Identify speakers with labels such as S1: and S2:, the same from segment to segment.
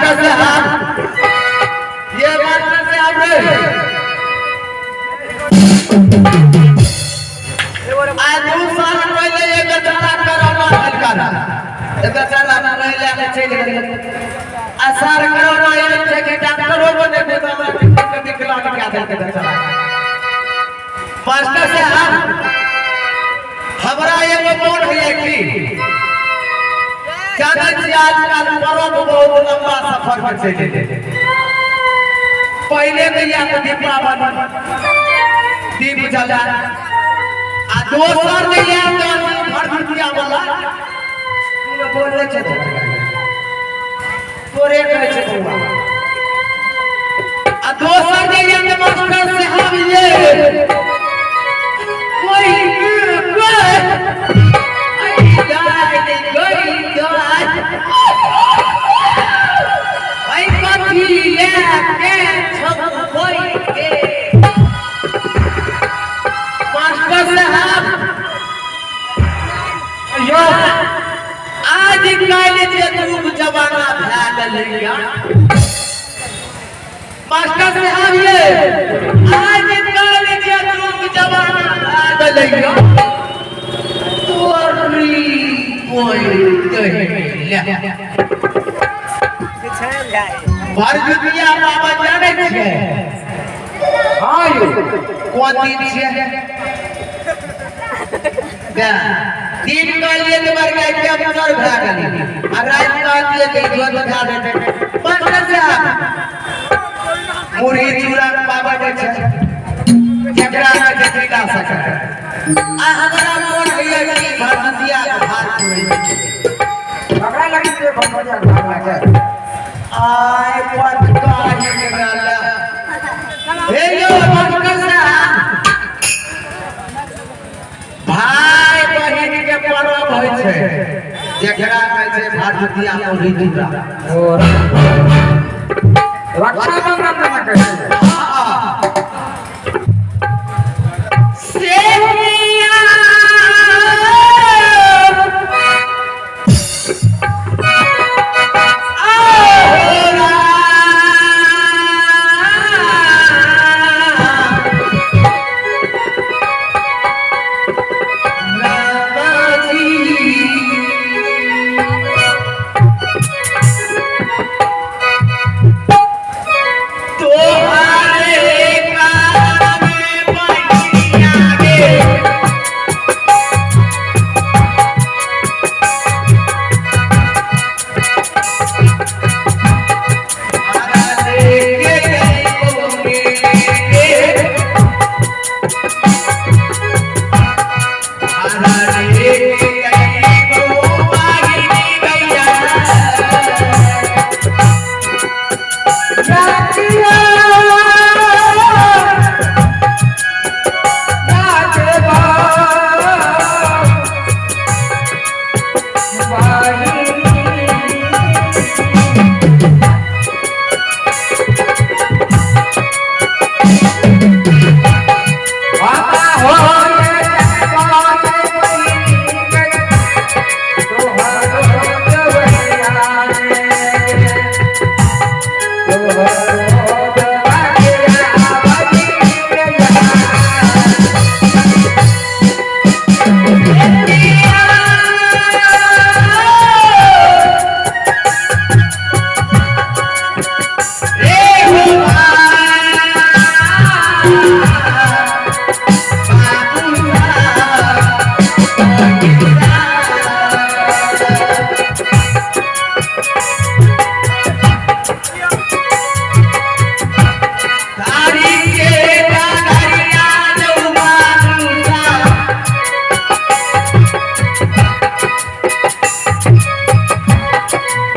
S1: Master साहब, ये master साहब रे, आज 2 साल पहले ये बेचारा कोरोना निकाला, ये बेचारा पहले के चल गेल। आ सर, कोरोना एहन छै कि डॉक्टरो बने बेचारा के विकलांग कए देलकै बेचारा। मास्टर साहब, हमरा एगो मोन होइए कि जानै छी, आजकल पर्व बहुत लंबा सफर पर चलि गेलै। पहिले दैया तऽ दीपावली, दीप जला, आ दोसर दैया तऽ भरदुतिया वाला बोलै छै, तोरे कहै छै बौआ। आ दोसर दैया तऽ मास्टर साहब ये कोई कोई आई दाई गई दाई आई कथी ले के छपबै के। मास्टर साहब
S2: यो।
S1: आज काल्हि जे युग जमाना भए गेलैया मास्टर साहब, ये आज काल्हि जे युग जमाना भए गेलैया, तोरी कोई कहिला भरदुतिया बाबा जानै छियै?
S2: हाँ यो।
S1: कोन दिन छियै? दिन कहलियै तऽ बड़का कैप्चर भए गेलै आ राति कहलियै तऽ इज्जत भए जेतै। मास्टर साहब, मुरही चूड़ा पाबनि होइ छै, जेकरा कहै छै तिला संक्रांति। आ हमरा मोन होइए कि भरदुतिया के भार पुरै।
S2: पकड़ा लगी के भगवान भाग लगे।
S1: आय पटका ही निकाला। हे यो मास्टर साहब, भाई बहिन के पर्व होइ छै, जेकरा कहै छै भरदुतिया, मुरही चूड़ा।
S2: और रक्षाबंधन ना कहै छै।
S1: सेनिया तोहारे कारण बहिनिया गे। लेके गई लेके गई गैया।
S2: जातिया जाते बा बाबा हो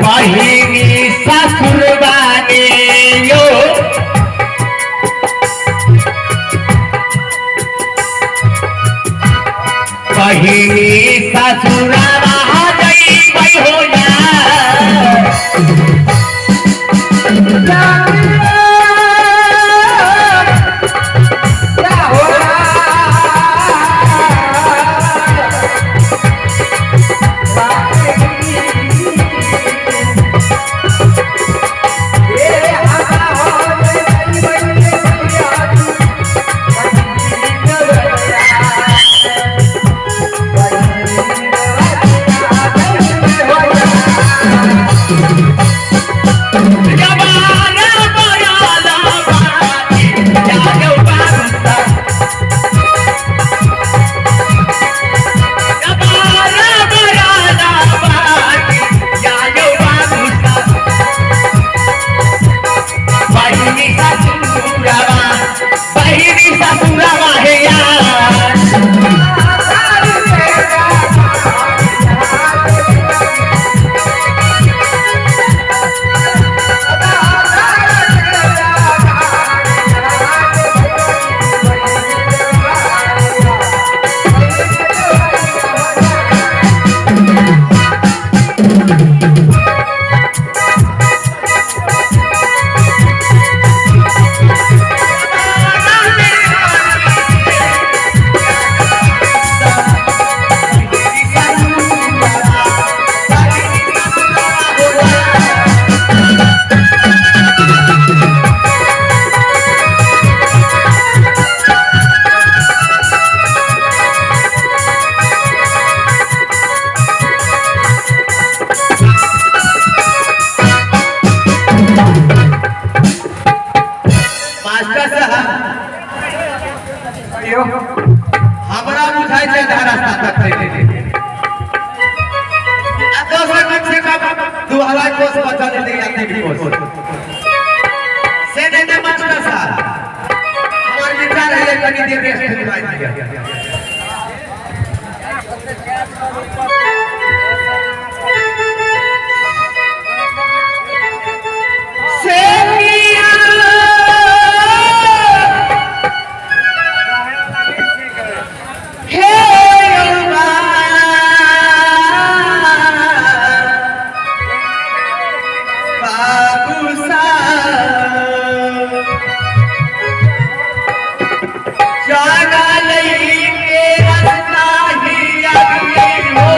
S1: बहिनी ससुर बाने यो, बहिनी ससुरावा जइबै हो या।
S2: Yeah. कहियो।
S1: हमरा बुझाइ छै आधा रास्ता तक चलि गेलै। आ दोसर कम से कम 2.5 कोस बचल हेतै या 3 कोस। से नहि ने मास्टर साहब, हमर विचार है जे कनी देर रेस्ट दिलाइ दिअ। से किया हे बाबू साहब, जाना लई के रास्ता ही आगे हो।